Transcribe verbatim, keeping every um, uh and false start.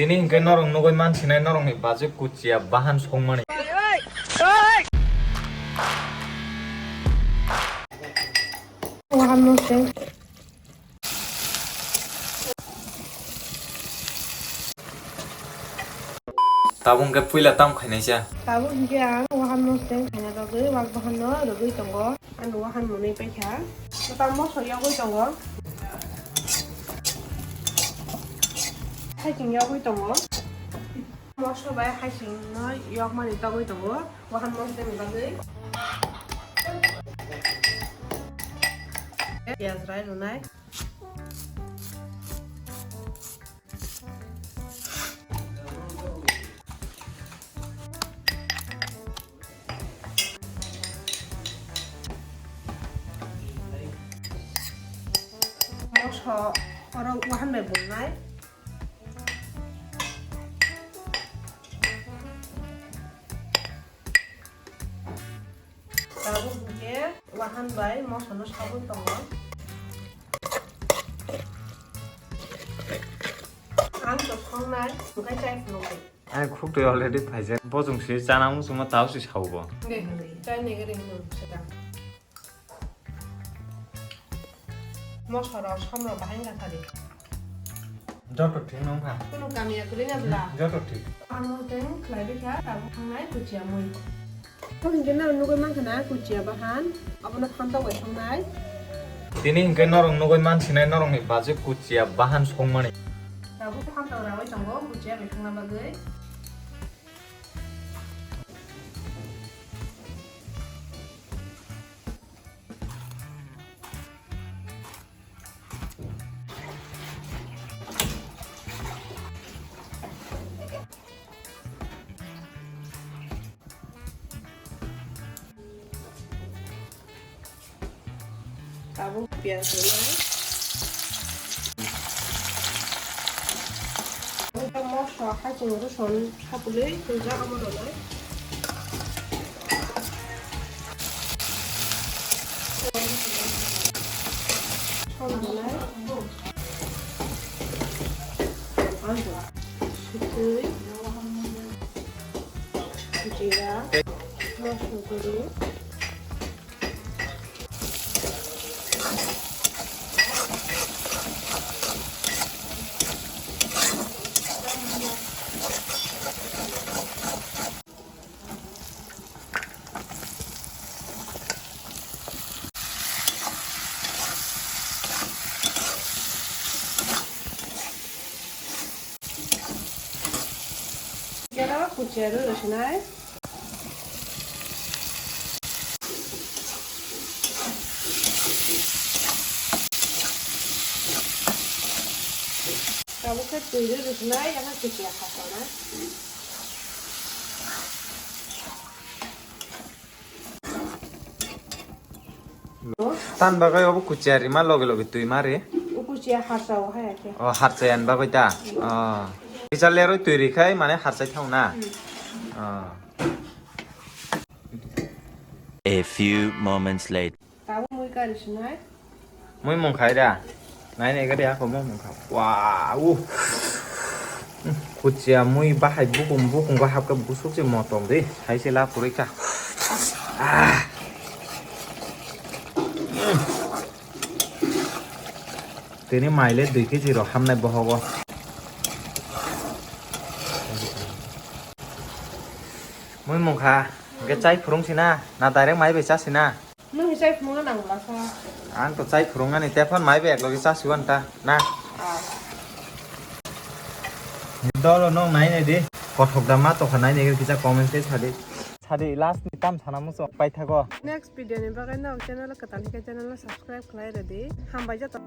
Tini hinkhe norok nugwi mansinai norokni bajik kuchia bahan songmani. Tabuk hwnkhe puila tam khainaisa. Tabuk hwnkhe ang wahan mosdeng khaina bagwi wak bahanno rwgwi tongo. Ano wahan mwnwi paikha. Kwtal moso yogwi tongo. Haiching yogwi tongo. Moso bai haiching no yokmani togwi tongo. Wahan mosdeng bagwi. Piyaj rai rwnai. Moso oro wahan bai bunai. Tabuk hwnkhe wahan bai moso no sabwi tongo. Ang to songnai, hwnkhe chai phunukgwi. Ai khuk twi already phaijak. Bojong se chana muchungma tao se saubo. Nge hwnwi, chai nege re hwnwi swkang. Moso rok, som rok bahai wngkha sadi. Joto thik nung kha. Kunu kamiya kwrwi na bla. Joto thik. Ang mosdeng khlai bikha, tabuk thangnai kuchia mui. Abo hinkhe nang nugwi mankha na kuchia bahan, abono phantok bai songnai. Tini hinkhe norok nugwi mansinai norokni bajik kuchia bahan songmani. Tabuk phantok rawi tongo kuchia bai songna bagwi. Tabuk piyaj rwnai. Tabuk moso haiching roson sapulwi tongjak omo rwnai. Som rwnai. Sutwi. Jira. Moso guri. Jera kuchia rw rw sinai. Tabuk khe twi rw rw sinai, yakha kuchia kha sanai. Tan bagwi obo kuchia rima loge loge twi mari. O kuchia harsa o hai khe. O harsa yan bagwi ta. O. Kisa leroi twi ri khai mane harsa thang na. Hmm. O. A few moments later. Tabuk mui kari sinai. Mui mung khai da. Nai nai gari ako mung mung kha. Wow. Kuchia mui bahai bukung bukung go hapka busuk se motom de. Hai se la puri ka. Ah. Tini maile dui kg ro hamnai bohogo. Mui mung kha. Ge chai phurung sina. Na direct mai bai cha sina. Nwng hwnwi chai phunukna nang bwlasa? Ang to chai phunuknani, tephano mai bai eklogi chasiwan ta, na? Ah. Dolo nwng nai nai di. Kothok da ma tokha nai nai kisa comment khe sadi. Sadi last ni tam sana muchung paithago. Next video ni bagwi nok channel kwtal hwnkhe channel no subscribe khlai rwdi. Hambai joto.